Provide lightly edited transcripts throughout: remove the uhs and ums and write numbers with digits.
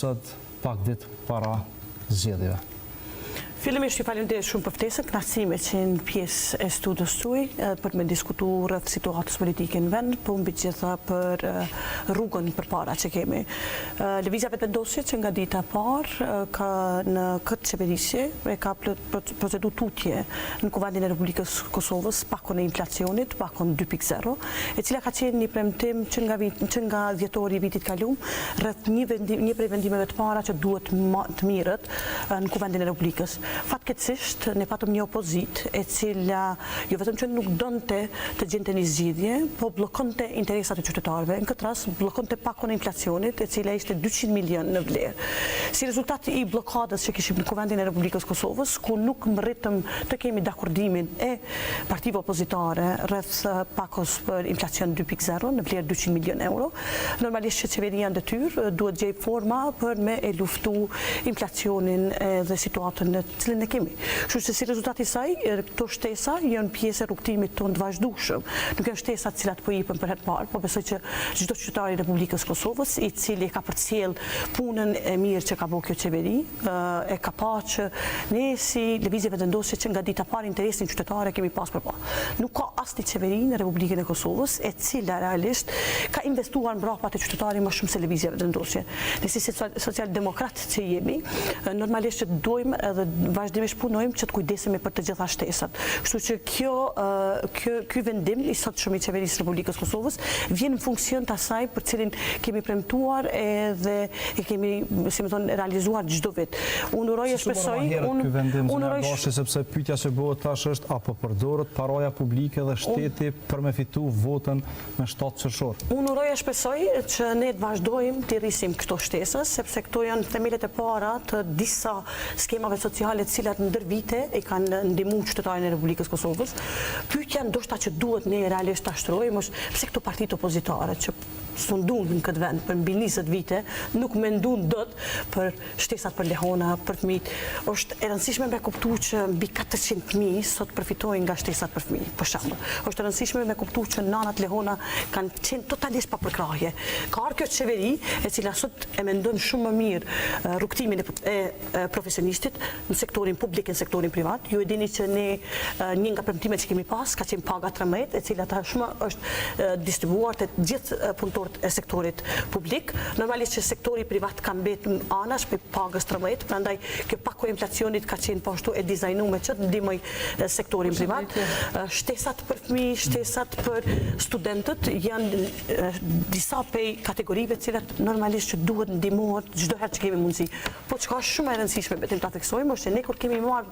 Sot, pak ditë para zgjedhjeve. Fillimisht ju faleminderit shumë për ftesën, kënaqësi me qenë pjesë e studios tuaj për me diskutu rreth situatës politike në vend, po mbi të gjitha për rrugën përpara që kemi. Lëvizja Vetëvendosje që nga dita e parë ka në këtë qeverisje e ka procedu tutje në Kuvendin e Republikës së Kosovës pakon e inflacionit, pakon 2.0, e cila ka qenë një premtim që nga që nga dhjetori i vitit kalum, rreth një vendim, një prej vendimeve të para që duhet të mirret në Kuvendin e Republikës. Fatkeqësisht, ne patëm një opozitë e cila jo vetëm që nuk donte të gjente një zgjidhje, po bllokonte interesat e qytetarëve. Në këtë rast bllokonte pakon e inflacionit, e cila ishte 200 milion në vlerë. Si rezultat i bllokadës që kishim në Kuvendin e Republikës së Kosovës, ku nuk mrritëm të kemi dakordimin e partive opozitare rreth pakos për inflacion 2.0 në vlerë 200 milion euro, normalisht që qeveria në detyrë duhet gjejë forma për me e luftu inflacionin dhe situatën në cilën e kemi. Kështu që si rezultat i saj, këto shtesa janë pjesë e rrugëtimit tonë të vazhdueshëm. Nuk janë shtesa të cilat po jepen për herë të parë, po besoj që çdo qytetar i Republikës së Kosovës, i cili e ka përcjell punën e mirë që ka bo kjo qeveri, e ka pa që ne si Lëvizje Vetëvendosje që nga dita e parë interesin qytetar e kemi pas përpara. Nuk ka asnjë qeveri në Republikën e Kosovës e cila realisht ka investuar mbrapa te qytetari më shumë se Lëvizja Vetëvendosje. Ne si socialdemokratë që jemi, normalisht që dojmë edhe vazhdimisht punojmë që të kujdesemi për të gjitha shtresat. Kështu që kjo, kjo, ky vendim i sotshëm i Qeverisë së Republikës së Kosovës vjen në funksion të asaj për cilin kemi premtuar edhe e kemi, si me thonë, realizuar çdo vit. Unë uroj e shpresoj... Si s'u bë më herët ky vendim, zonja Gashi, sepse pyetja që bëhet tash është a po përdoret paraja publike dhe shteti për me fitu votën me 7 qershor? Unë uroj e shpresoj që ne të vazhdojmë të rrisim këto shtesa, sepse këto janë themelet e para të disa skemave sociale të cilat ndër vite e kanë ndihmu qytetarin e Republikës së Kosovës. Pyetja ndoshta që duhet ne realisht ta shtrojmë është pse këto partitë opozitare që sundun në këtë vend për mbi 20 vite, nuk mendun dot për shtesat për lehona, për fëmijët. Është e rëndësishme me kuptu që mbi 400 fëmijë sot përfitojnë nga shtesat për fëmijë, për shembull. Është e rëndësishme me kuptu që nanat lehona kanë qenë totalisht pa përkrahje. Ka ardhur kjo qeveri, e cila sot e mendon shumë më mirë rrugëtimin e profesionistit në sektorin publik e në sektorin privat. Ju e dini që ne një nga premtimet që kemi pas ka qenë paga 13, e cila tashmë është distribuar te gjithë punëtorët e sektorit publik. Normalisht që sektori privat ka mbet anash prej pagës 13, prandaj kjo pako e inflacionit ka qenë po ashtu e dizajnume që të ndihmojë sektorin privat. Shtesat për fëmijë, shtesat për studentët janë disa prej kategorive të cilat normalisht që duhet ndihmohet çdo herë që kemi mundësi. Po çka është shumë e rëndësishme, vetëm ta theksojmë, është se ne kur kemi marrë,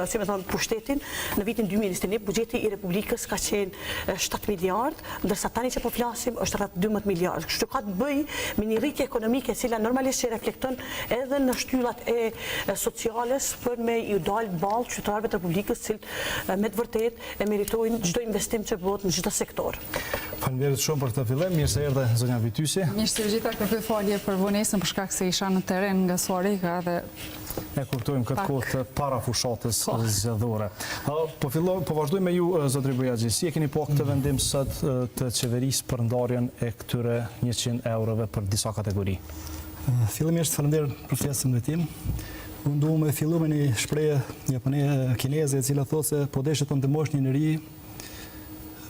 si me thonë, pushtetin në vitin 2021, buxheti i Republikës ka qenë 7 miliard, ndërsa tani që po flasim është rreth 12 miliard. Kështu që ka të bëjë me një rritje ekonomike e cila normalisht që reflekton edhe në shtyllat e sociales për me ju dalë ballë qytetarëve të Republikës, të cilët me të vërtetë e meritojnë çdo investim që bëhet në çdo sektor. Faleminderit shumë për këtë fillim. Mirë se erdhe zonja Bytyqi. Mirë se ju gjeta, kërkoj falje për vonesën për shkak se isha në terren nga Suhareka dhe e kuptojmë këtë kohë të para fushatës po. zgjedhore. Po filloj, po vazhdoj me ju zotri Bojaxhi. Si e keni pa këtë vendim sot të qeverisë për ndarjen e këtyre 100 eurove për disa kategori? Fillimisht faleminderit për ftesën në tim. Unë du me fillu me një shprehje japone kineze e cila thotë se po deshe të ndihmosh një njeri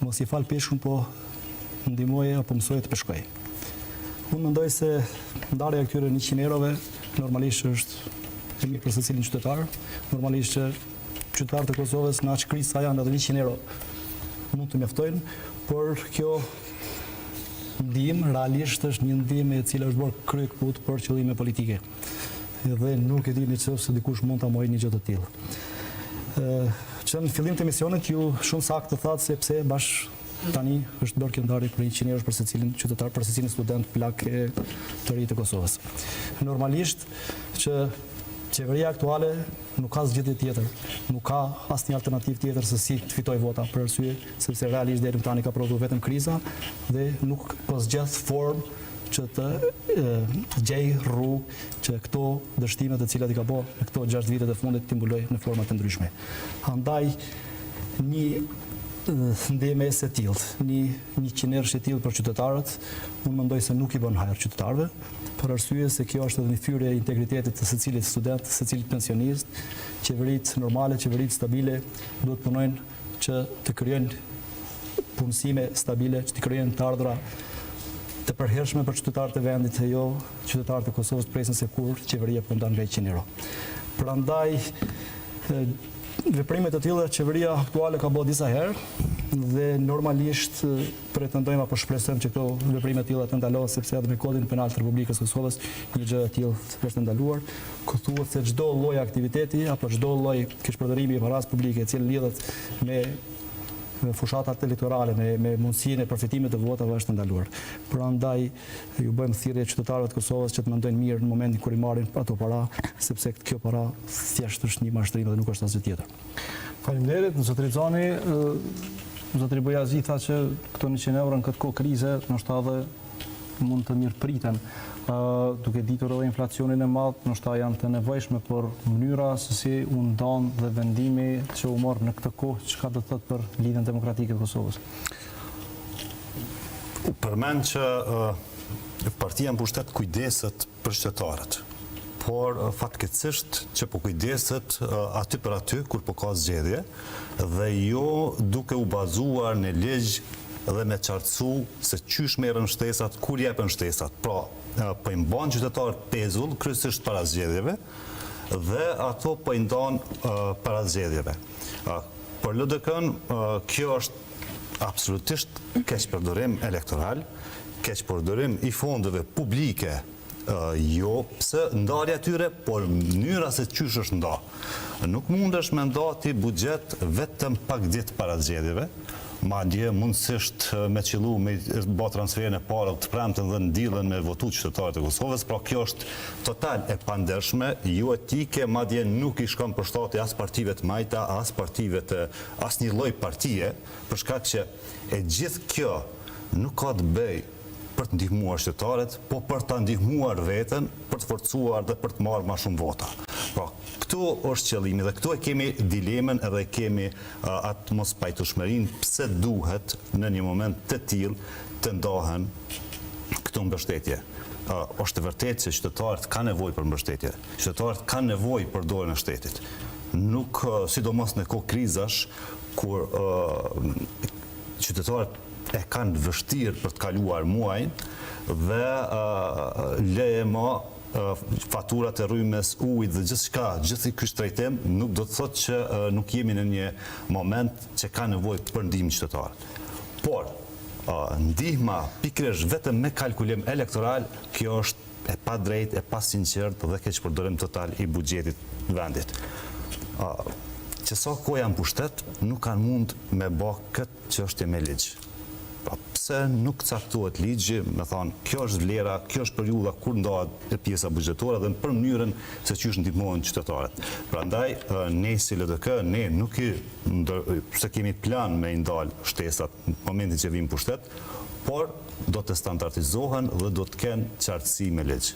Mos i fal peshkun, po ndihmoje apo mësoje të peshkojë. Unë mendoj se ndarja e këtyre 100 eurove normalisht është e mirë për secilin qytetar. Normalisht që qytetarët e Kosovës në aq krizë sa janë edhe 100 euro mund të mjaftojnë, por kjo ndihmë realisht është një ndihmë e cila është bërë kryekëput për qëllime politike. Dhe nuk e di në qoftë se dikush mund ta mohojë një gjë të tillë. Që në fillim të emisionit ju shumë saktë thatë se pse bash tani është bërë kjo ndarje për 100 euro për secilin qytetar, për secilin student, plak e të ri të Kosovës. Normalisht që qeveria aktuale nuk ka zgjidhje tjetër, nuk ka asnjë alternativë tjetër se si të fitojë vota, për arsye sepse realisht deri më tani ka prodhuar vetëm kriza dhe nuk po zgjedh formë që të gjejë rrugë që këto dështime të cilat i ka bo në këto 6 vitet e fundit t'i mbulojë në forma të ndryshme. Andaj, një ndihmesë e tillë, një njëqind eurësh i tillë për qytetarët, unë mendoj se nuk i bën hajër qytetarëve, për arsye se kjo është edhe një fyerje e integritetit të secilit student, secilit pensionist, qeveritë normale, qeveritë stabile duhet të punojnë që të krijojnë punësime stabile, që të krijojnë të ardhura të përhershme për qytetarët e vendit e jo qytetarët e Kosovës të presin se kur qeveria po ndan nga 100 euro. Prandaj veprime të tilla qeveria aktuale ka bërë disa herë dhe normalisht pretendojmë apo shpresojmë që këto veprime të tilla të ndalohen sepse edhe me Kodin Penal të Republikës së Kosovës një gjë e tillë është e ndaluar, ku thuhet se çdo lloj aktiviteti apo çdo lloj keqpërdorimi i parasë publike e cila lidhet me fushatat elektorale, me me mundësinë e përfitimit të votave është e ndaluar. Prandaj ju bëjmë thirrje qytetarëve të Kosovës që të mendojnë mirë në momentin kur i marrin ato para, sepse kjo para thjesht është një mashtrim dhe nuk është asgjë tjetër. Faleminderit, zotëri Xani, zotëri Bojaxhi tha që këto 100 euro në këtë kohë krize, ndoshta edhe mund të mirëpriten, duke ditur edhe inflacionin e madh, ndoshta janë të nevojshme, por mënyra se si u ndan dhe vendimi që u mor në këtë kohë, çka do të thotë për Lidhjen Demokratike të Kosovës? U përmend që partia në pushtet kujdeset për qytetarët, por fatkeqësisht që po kujdeset aty për aty kur po ka zgjedhje dhe jo duke u bazuar në ligj dhe me qartësu se qysh merren shtesat, kur jepen shtesat. Pra, po i mban qytetarët pezull, kryesisht para zgjedhjeve, dhe ato po i ndan para zgjedhjeve. Për LDK-në, kjo është absolutisht keqpërdorim elektoral, keqpërdorim i fondeve publike, jo pse ndarja e tyre, por mënyra se qysh është nda. Nuk mundesh me nda ti buxhet vetëm pak ditë para zgjedhjeve, madje mundësisht me qillu me ba transferin e parë të premten dhe në dielën me votu qytetarët e Kosovës, pra kjo është total e pandershme, jo etike, madje nuk i shkon për shtati as partive të majta, as partive të asnjë lloj partie, për shkak që e gjithë kjo nuk ka të bëjë për të ndihmuar qytetarët, po për ta ndihmuar veten, për të forcuar dhe për të marrë ma shumë vota. Pra, këtu është qëllimi dhe këtu e kemi dilemën edhe kemi atë mospajtueshmërinë pse duhet në një moment të tillë të ndahen këto mbështetje. Është e vërtetë që qytetarët kanë nevojë për mbështetje. Qytetarët kanë nevojë për dorën e shtetit. Nuk, sidomos në kohë krizash, kur qytetarët e kanë vështirë për të kaluar muajin dhe lëre ma faturat e rrymës, ujit dhe gjithçka, gjithë ky shtrenjtim nuk do të thotë që nuk jemi në një moment që ka nevojë për ndihmë qytetarët. Por, ndihma pikërisht vetëm me kalkulim elektoral, kjo është e padrejtë, e pasinqertë dhe keqpërdorim total i buxhetit të vendit. Që sa kohë janë pushtet, nuk kanë mund me ba këtë çështje me ligj. Pra, pse nuk caktohet ligji, me thanë, kjo është vlera, kjo është periudha kur ndahet pjesa buxhetore dhe për mënyrën se qysh ndihmohen qytetarët. Prandaj, ne si LDK, ne nuk i, se kemi plan me i ndal shtesat në momentin që vijmë pushtet, por do të standardizohen dhe do të kenë qartësi me ligj.